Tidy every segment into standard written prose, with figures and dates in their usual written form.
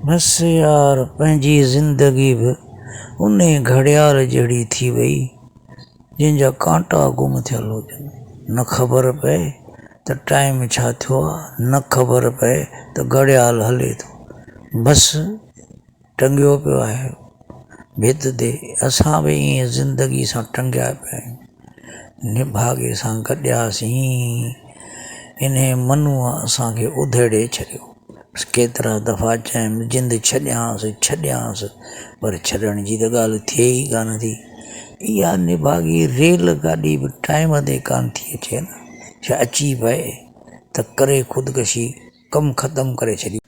بس يار پنهنجي زندگي به انهي گهڙيال جهڙي ٿي وئي جنهن جا ڪانٽا گم ٿيل هجن. نه خبر پئي ته ٽائيم ڇا ٿيو آ نه خبر پئي ته گهڙيال هلي ٿو. بس ٽنگيو پيو آهي ڀت تي. اسان به ائين زندگي سان ٽنگيا پيا آهيون. نڀاڳي سان گڏياسين، انهيء منوء اسان کي اڌيڙي ڇڏيو. ڪيترا دفعا چيم جند ڇڏيانس، ڇڏيانس، پر ڇڏڻ جي ته ڳالهه ٿئي ئي ڪانه ٿي. اها نڀاڳي ريل گاڏي به ٽائيم تي ڪانه ٿي اچي نه، جي اچي پئي ته ڪري خودڪشي ڪم ختم ڪري ڇڏي.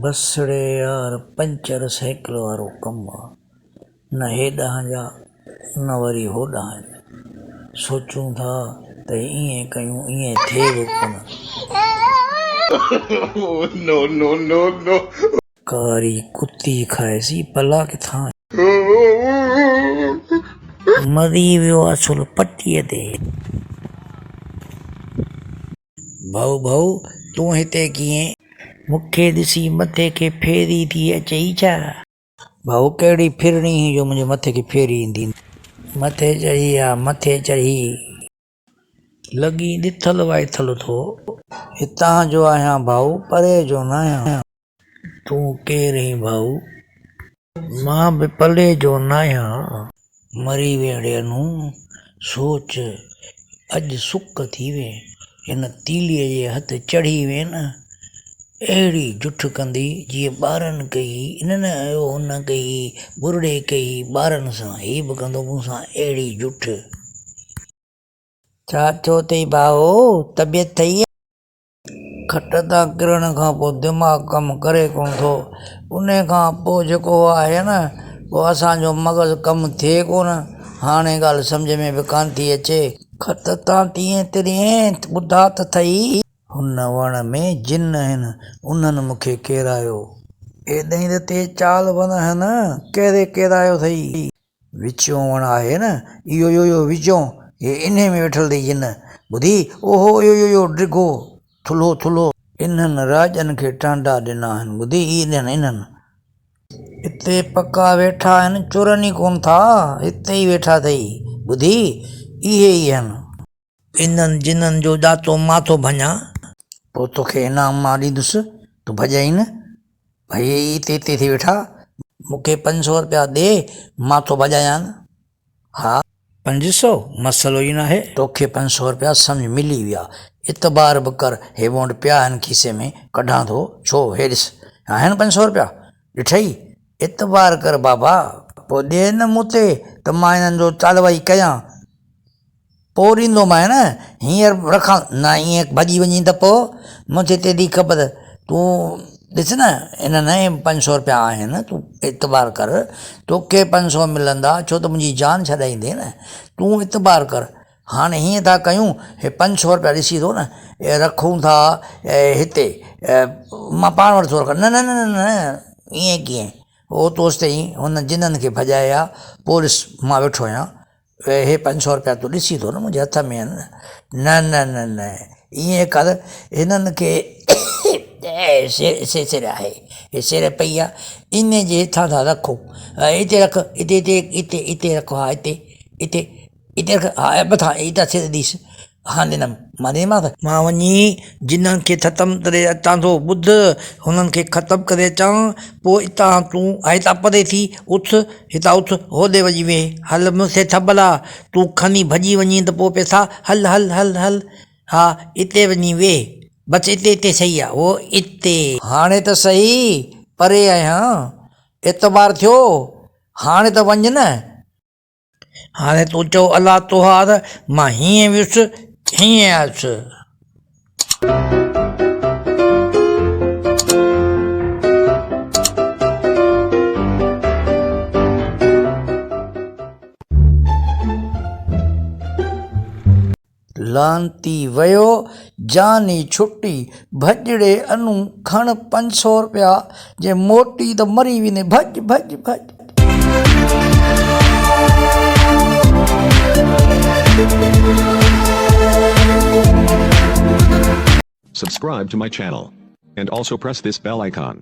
بس ڙي يار پنچر سائيڪل وارو ڪم آ. نه هيڏانهن جا نه وري هوڏانهن جا. سوچون ٿا ته ائين ڪيون ائين ٿئي به ڪونه. ڪاري ڪتي کائيسي بلا ڪٿان. مري ويو اصل پٽيء تي. ڀائو ڀائو تون هتي ڪيئن؟ مون کي ڏسي مٿي کي ڦيري ٿي اچئي ڇا؟ ڀائو ڪهڙي ڦرڻي هئي جو منهنجي مٿي کي ڦيري ايندي. مٿي چڙهي آ مٿي چڙهي. لڳين ڏٿل وائٿل ٿو. هتان جو آهيان ڀائو پري جو ناهيان. تون ڪير هين ڀائو؟ مان به پلي جو ناهيان. مري وينڙي انو سوچ اڄ سڪ ٿي وين. هن تيليء جي هٿ چڙهي وين نه. اهڙي جٺ ڪندي جيئن ٻارن ڪئي نه نه اهو هن ڪئي ٻرڙي ڪئي ٻارن سان هي به ڪندو مون سان اهڙي جٺ. ڇا ٿيو اٿئي ڀائو طبيعت ٿئي؟ کٽ تان ڪرڻ کان پوء دماغ ڪم ڪري ڪونه ٿو انهي کان پوء جيڪو آهي نه پوء اسان جو مغز ڪم ٿئي ڪونه هاڻي ڳالهه سمجهه ۾ به ڪانه ٿي اچي. کٽ تان تيئن ترين ٻڌا ته ٿئي. هن وڻ ۾ جن آهن، انهن مون کي ڪيرايو. ايڏهين ته تي چال وڻ آهن، ڪهڙي ڪيرايو اٿئي؟ وچيون وڻ آهي نه، اهو اهو اهو وچيون، هي انهي ۾ ويٺل اٿئي جن، ٻڌي، اوهو اهو اهو اهو ڊگهو، ٿلهو ٿلهو. انهن راڄن کي ٽانڊا ڏنا آهن، ٻڌي، انهن انهن. هتي پڪا ويٺا آهن، چرن ئي ڪونه ٿا، هتي ئي ويٺا اٿئي، ٻڌي، اهي ئي آهن. انهن جنن جو ڏاتو مان ٿو ڀڃان. پوء توکي انعام مان ڏيندس، تون ڀڄائين نه. ڀئي هي اتي اتي ٿي ويٺا. مون کي 500 رپيا ڏي، مان ٿو ڀڄايان. ها. 500؟ مسئلو ئي ناهي. توکي 500 رپيا سمجهه ملي ويا. اعتبار به ڪر، هي مون وٽ پيا آهن کيسي ۾، ڪڍان ٿو. ڇو، هي ڏس، آهن 500 رپيا؟ ڏٺئي؟ اعتبار ڪر بابا. پوء ڏي نه مون تي ته مان انهن جو چالوائي ڪيان. پوء ڏيندومانء نه، هينئر رکان نه ائين ڀڄي وڃين ته پوء منهنجي تيڏي خبر. تون ڏس نه هن نئين 500 رپيا آهن، تون اعتبار ڪر، توکي 500 ملندا، ڇو ته منهنجي جان ڇڏائيندين نه، تون اعتبار ڪر. هاڻي هيئن ٿا ڪيون، هي 500 رپيا ڏسين ٿو نه، اهي رکون ٿا هتي، مان پاڻ وٽ ٿو رکان. نه نه نه نه ائين ڪيئن، هو توستائين هن جنن کي ڀڄائي آ، پوء ڏس مان ويٺو آهيان. اهي 500 رپيا تون ڏسين ٿو نه منهنجي هٿ ۾ آهن نه نه نه نه ائين ڪر هنن کي سر آهي هي سر پئي آهي ان جي هيٺان ٿا رکو هتي رک هتي هتي هتي هتي رکو ها هتي هتي هتي رک ها مٿان هتان سر ڏيس ها ڏنم مان ڏنيمانس. مان وڃي جنن کي ختم ڪري اچان ٿو. ٻڌ، هنن کي ختم ڪري اچان، پوء اتان تون هتان پري ٿي اٿ، هتان اٿ، هوڏي وڃي ويهه. هل مون کي ٿٻل آ، تون کڻي ڀڄي وڃين ته پوء پئسا، هل هل هل هل، ها اتي وڃي ويهه، بس اتي اتي صحيح آ، هو اتي. هاڻي ته صحيح پري آهيان، اعتبار ٿيو، هاڻي ته وڃ نه. هاڻي تون چئو الله توهار، مان هيئن ويس هيئن آيس. لعنتي ويو، جان ئي ڇٽي، ڀڄڙي انو کڻ 500 رپيا، جي موٽي ته مري ويندين، ڀڄ ڀڄ ڀڄ. Subscribe to my channel. And also press this bell icon.